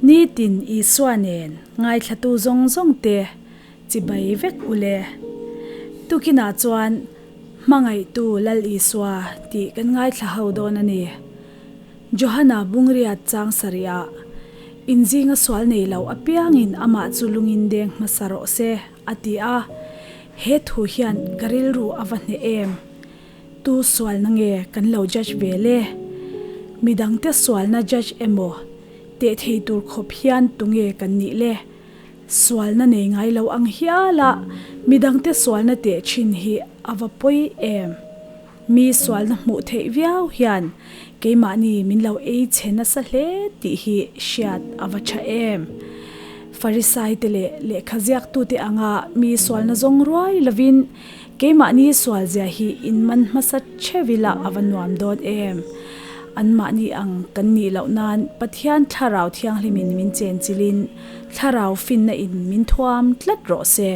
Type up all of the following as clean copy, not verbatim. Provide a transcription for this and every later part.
Nitin Isua nen ngaithlatu zawng zawng te chibai vek u le. Tukinah chuan Hmangaihtu Lal Isua tih kan ngaithla ho dawn a ni. Johana Bungriat chang sarihah, Inzinga sual nei lo apiangin amah chu lungin deng hmasa rawh se, a ti a. He thu hian ka rilru a va hneh em? Tu sualna nge kan lo judge ve le? Midangte sualna judge emaw teh thei tur khawp hian tunge kan nih le? Sualna nei ngai lo ang hiala midangte sualna teh thin hi a va pawi em? Mi sualna hmuh theih viau hian keimahni min lo ei chhe nasa hle tih hi hriat a va tha em? Farisaite leh lehkha ziaktute anga mi sualna zawng ruai lovin keimahni sualzia hi inman hmasa theuh ila a va nuam dawn em? Anmahni ang kan nih loh nan Pathian Thlarau Thianghlimin min chenchilhin Thlarau finna in min thuam tlat rawh se.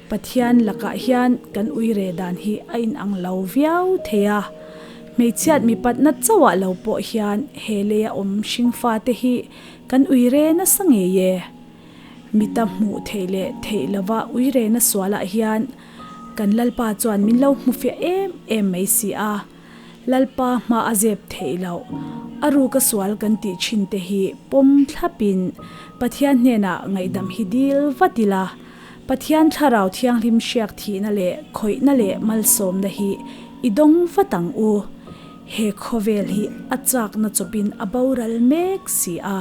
Pathian lakah hian kan uire dan hi a inang lo viau thei a, hmeichhiat mipatna chauhah lo pawh hian he leia awm hringfate hi kan uire nasa ngei e. Mita hmuh theih leh theih lova uire na sualah hian kan Lalpa chuan min lo hmu fiah em em mai si a. Lalpa hma a zep theih loh, a ruka sual kan tih thin te hi pawm thlapin Pathian hnenah ngaihdam hi dil vat ila, Pathian Thlarau Thianghlim hriak thihna leh khawihna leh malsawmna hi i dawng vat ang u. He khawvel hi a chakna chawpin a boral mek si a.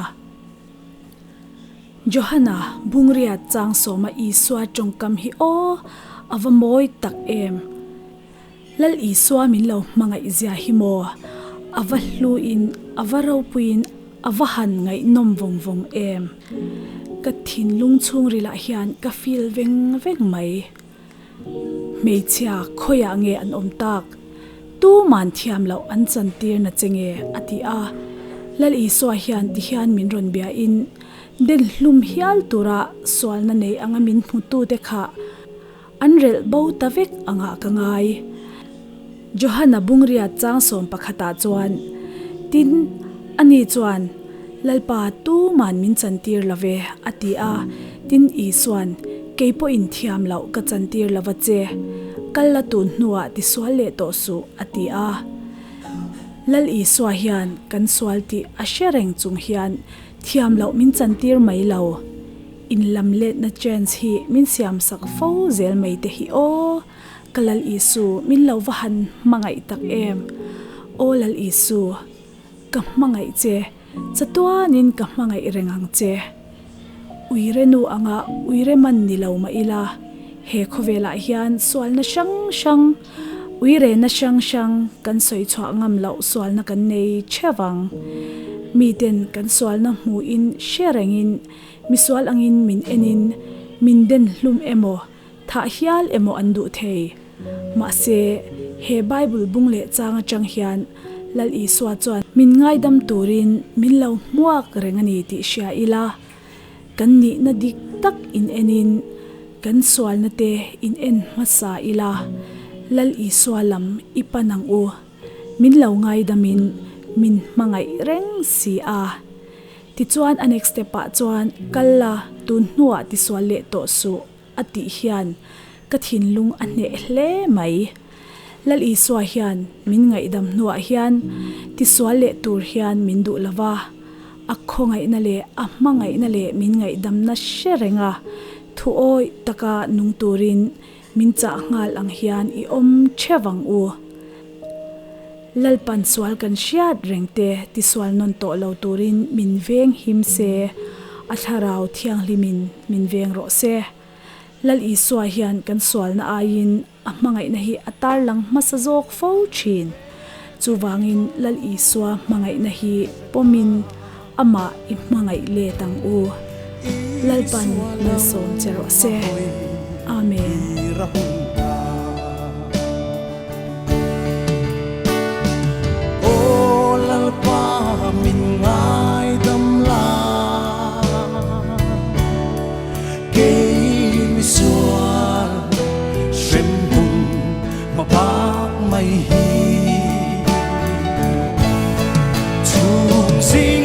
Johana Bungriat changsawma Isua tawngkam hi aw a va mawi tak em! Lal Isua min lo hmangaih zia hi maw? A va hluin, a va ropuiin, a va han ngaihnawm vawng vawng em? Ka thinlung chhungrilah hian ka feel veng veng mai. Hmeichhia khawiah nge an awm tak? Tuman thiam loh an chantir na che nge? a ti a. Lal Isua hian tihian min rawn biain, den hlum hial tura sualna nei anga min hmutute kha An relh bo ta vek angah ka ngai. Johana Bungriat changsawm pakhatah chuan, Tin, ani chuan, Lalpa tuman min chantir lo ve, a ti a. Tin, Isuan, Kei pawhin thiam loh ka chantir lo va che. Kal la tun hnuah tisual leh tawh suh, a ti a. Lal Isua hian kan sual tih a hre reng chung hian thiam loh min chantir mai lo. In lam letna chance hi min siam sak fo zel mai te hi aw, ka Lal Isu min lo va han hmangaih tak em. Aw Lal Isu, ka hmangaih che, chatuanin ka hmangaih reng ang che. Uire nu anga uire man ni lo mah ila, he khawvelah hian sualna hrang hrang, uirena hrang hrang kan sawi chhuah ngam loh sualna kan nei theuh ang. Miten kan sualna hmuhin hre rengin Misual angin min enin min den hlum emaw, thah hial emaw an duh thei. Mahse, he Bible bung leh chang atang hian Lal Isua chuan min ngaidam turin min lo hmuak reng a ni tih hria ila, kan nihna dik tak in enin kan sualna te in en hmasa ila, Lal Isua lam i pan ang u, min lo ngaidamin min hmangaih reng si a. Tichuan a next step ah chuan kal la tun hnuah tisual leh tawh suh a tih hian ka thinlung a hneh hle mai. Lal Isua hian min ngaihdam hnuah hian tisual leh tur hian min duh lo va, a khawngaihna leh a hmangaihna leh min ngaihdamna hre renga thu awih taka nung turin Min chah nghal ang hian i awm theuh ang u. Lalpan sual kan hriat reng te tisual nawn tawh lo turin min veng him se, a thlarau thianghlimin min veng rawh se. Lal Isua hian kan sualna aiin a hmangaihna hi a tarlang hmasa zawk fo thin. Chuvangin Lal Isua hmangaihna hi pawmin amah i hmangaih let ang u. Lalpan malsawm che rawh se. Amen. Aw Lalpa min ngaidam la, kei misual hremhmun hmabak mai hi. Chhung zing.